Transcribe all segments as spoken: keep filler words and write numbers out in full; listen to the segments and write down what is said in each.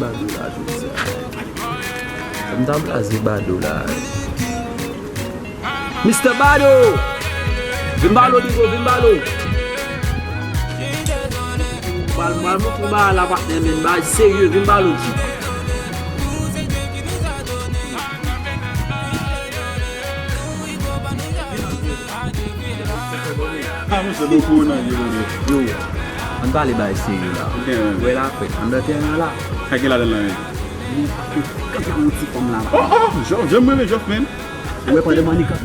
Bado la jodi a. Fè m ta blaze Bado la. Mister Bado! Vin ba l, Rodrigo, vin ba l. Bal, bal, mwen pou ba la patnè, men bagay serye, vin ba l, Rodrigo. Ah, monchè, bon kou nan yo, yo. Yo, ann pale bay serye la. Ok, wi. Wè la fèt, anndan tèren an la. Sa gen ladan l la menm? Li kanpe yon ti fanm la. Oh, oh, Jòf, jan m renmen Jòf, menm. Ou wè pandan Manika.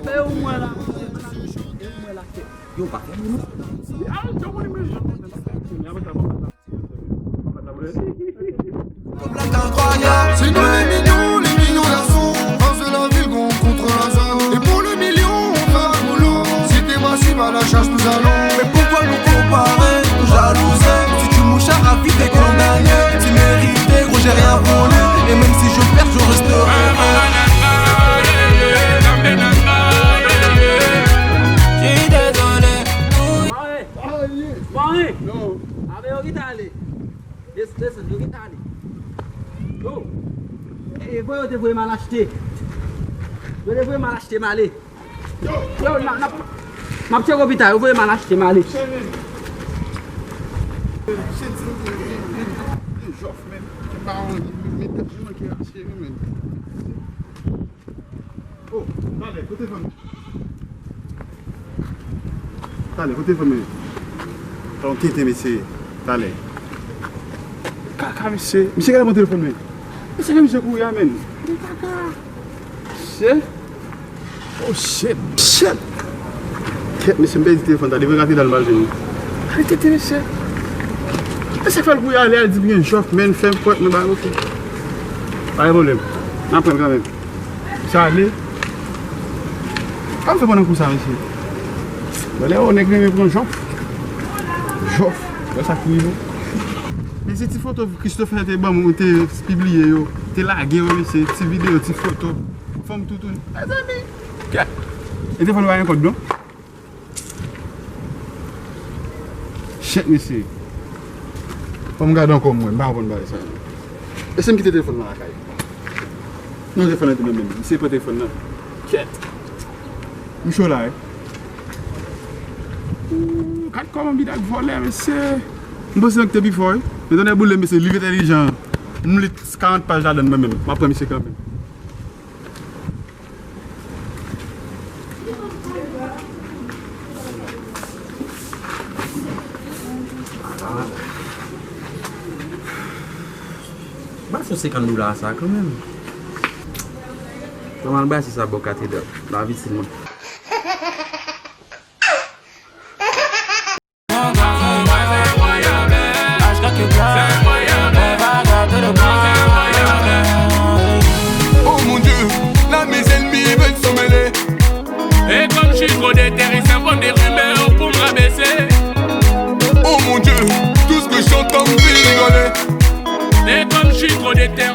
Fè yon mwen la, monchè. Fè yon mwen la, fè. Yo, pa fè moun non. Ah, jan w konnen men jan kontan nan fonksyone, apre sa, bon, sa, bon, sa, bon, sa, bon. C'est nous les mignons, les mignons garçons. Prince de la ville, grand contre la zone. Et pour le million, on fait un boulot. Si t'es massif à la chasse, nous allons. Mais pourquoi nous comparer, nous jalouser? Si tu mouches à vivre et condamné, tu méritais, gros, j'ai rien volé. Et même si je perds, je resterai. Je suis désolé. Mare! Mare! Ave yo kite ale. Desann, desann, yo kite ale. Yo! E, e, bon, yo te voye m al achte. Yo te voye m al achte, m ale. Yo, n ap, n ap, m ap tcheke lopital, yo voye m al achte, m ale. Cheri. Cheri, se ti, e, e, e, e, Jòf, men, ki pa yon, men tèt li manke rache, wi, men. Oh, talè, kote fanmi? Talè, kote fanmi? Talon tete, mesye. Talè. Kaka, mesye. Mesye, gade mwen telefòn mwen. Mesye, ke misye kouri a, menn. Kaka. Mesye. Oh, shit. Shit. Kèt, mesye, m pèdi telefòn, talè. Devan katedral, m pa jwenn li. Talè, tete, mesye. Mesye, fè l kouri ale, al di m gen Jòf, menn, fè m kwè, mwen ba, ok. Pa gen pwoblèm. N ap pran l kanmenm. Sa ale. Sa m fè pandan kou sa, mesye? Valè, o, nèg renmen pran Jòf. Jòf. Wè sa k rive. Mesye, ti foto Christopher te ban mwen, te pibliye yo, te lage yo, mesye, ti videyo, ti foto. Fanm toutouni. Mezanmi. Kèt. E telefòn pa gen kòd, non? Shit, mesye. Fò m gade ankò mwen, m pa konprann bagay sa yo. E se m kite telefòn nan lakay. Non, telefòn nan te nan men m. Misye pran telefòn nan. Shit. M cho la, wi. Ooh, gad kòman Bidag vòlè, mesye. M panse nèg te pi fò, wi. Men tande boule, mesye, liv entèlijan. M li karant paj ladan l mwen menm. M ap pran misye kanmenm. Ba sou senkant dola sa kanmenm. Mwen al brase sa bò katedral. Lavi ti mwen. Oh mon Dieu, là mes ennemis veulent s'en mêler. Et comme je suis trop déter, ils s'inventent des rumeurs pour me rabaisser. Oh mon Dieu, tout ce que j'entends me fait rigoler. Et comme je suis trop déter,